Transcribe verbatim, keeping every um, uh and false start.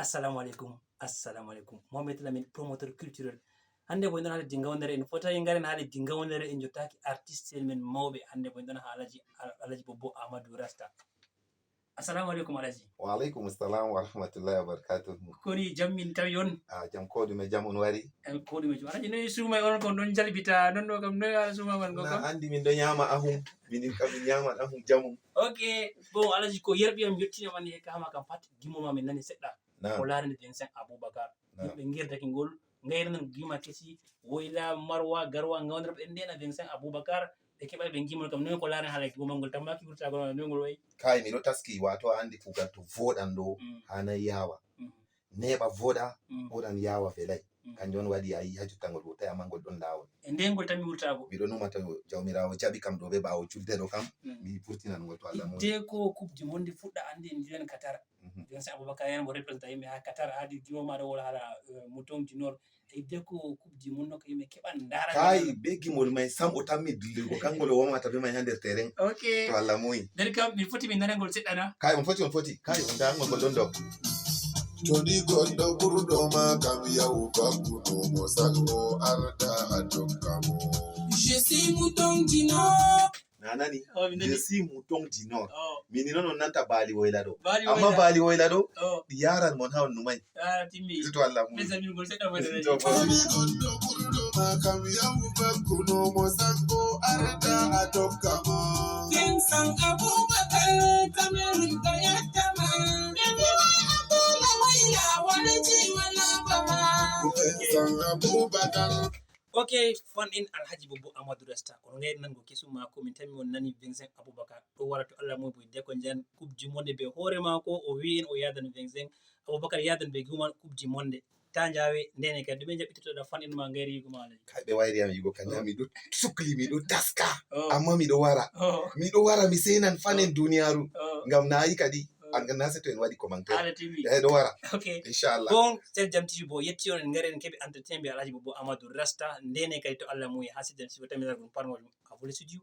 Assalamu aleykum. Assalamu aleykum. Mohamed Lamine, promoteur culturel. Hannde bo en ɗon haa leddi Ngawndere, en fotayi ngaren haa leddi Ngawndere, en jottaaki artiste en men mawɓe. Hannde bo en ɗon haa Alaji, Alaji Bobbo Amadou Rasta. Assalamu aleykum, Alaji. Wa aleykum salam wa rahmatullahi wa barakatuh. Koni jam min tawi on? Ah, jam ko ɗume, jam on wari? En ko ɗume jam. Alaji, noy suuma on kon ɗon jalbita, non ɗo kam, noy wara suuma man kon Na kam? Andi min ɗo nyama ahum, minin kam min nyama ahum jamum. Ok, bon, Alaji, ko yerɓi am yettina mani e kama kam pat, gimo ma min nani seɗɗa. Na. Ko laarani Vincent Aboubacar. Na. Yimɓe ngerdaki ngol, ngayranan gima kesi, woyla, marwa, garwa, ngawndira, ɓe ndena Vincent Aboubacar, ɓe keɓa ɓe gimol kam, noy ko laarani haala gimol ngol, tamma ki wurtagol ma, noy ngol wayi? Kay, miɗo taski, wato a andi kugal to voɗan ɗo, Mm. Hanay yawa. Mm. Neɓa voɗa, Mm. Ɓuran yawa velay. Mm. Kanjum on waɗi a yi ha jottangol ɗo, tawi amma ngol ɗon lawol. E nde ngol tan mi wurtago. Miɗo numa to Jawmiraawo jaɓi kam ɗo be ɓawo julde ɗo kam, Mm. Mi vurtinan ngol to Allah moƴƴi. Hidde ko Coupe du Monde fuɗɗa, andi en njiyan Qatar. Mhm. Vincent Aboubacar yan mo representa yimɓe ha Qatar, ha di gimo ma ɗo wol hala, eh, Mouton du Nord. Hidde ko Coupe du Monde no ko yimɓe keɓan ndara. Kay, be gimol may sam o tammi dillugo, kangol o wamata be may ha nder terrain. Ok. To Allah moyi. Nden kam, min foti min nana ngol seɗɗa na? Kay, on foti, on foti. Kay, on da ngol, ngol ɗon ɗo. To ni goɗɗo ɓurɗo ma kam yahu vakkuno mo sango arda a tokka mo. Je suis Mouton du Nord. Na nani? Oh, mi nani. Je suis Mouton du Nord. Oh. Mini non on nanta Bali Woyla ɗo. Bali Amma Woyla. Bali Woyla ɗo, Oh. Ɗi yaran mon ha on numay. Ah, timmi. Ito to Allah mu. Mes amis, ngol seɗɗa mo nani. To bo. To ni goɗɗo ɓurɗo ma kam yahu vakkuno mo sango arda a tokka mo. Vincent Aboubacar, Cameroun ko yettama. Ɓe mbiwa Abdoulaye Woyla, wala ji wala bama. Vincent Aboubacar. Ok, fan en Alhaji Bobbo Amadou Rasta. Kono ngayri nan ko kesu ma ko min tammi on nani Vincent Aboubacar. Ɗo wara to Allah moy boy deko njan Coupe du Monde be hoore mako, o wi en o yadan Vincent Aboubacar yadan be guma Coupe du Monde. Ta njawe ndene kadi ɗume jaɓɓitotoɗa fan en ma ngayri yigo ma Alhaji? Kay ɓe wayri am yigo kan, Oh. Miɗo sukli, miɗo taska. Oh. Amma miɗo wara. Oh. Miɗo wara, mi senan fan en Oh. Duniyaru. Oh. Ngam na yi kadi, Oh. An na se to en waɗi commentaire. Ala timmi. Eh, ɗo wara. Ok. Inchallah. Bon, Sel Jam T V bo yetti on en ngari en keɓi entretien be Alhaji Bobbo Amadou Rasta. Ndene kadi to Allah muyi ha Sel Jam T V tammital gon parmol a vole studio.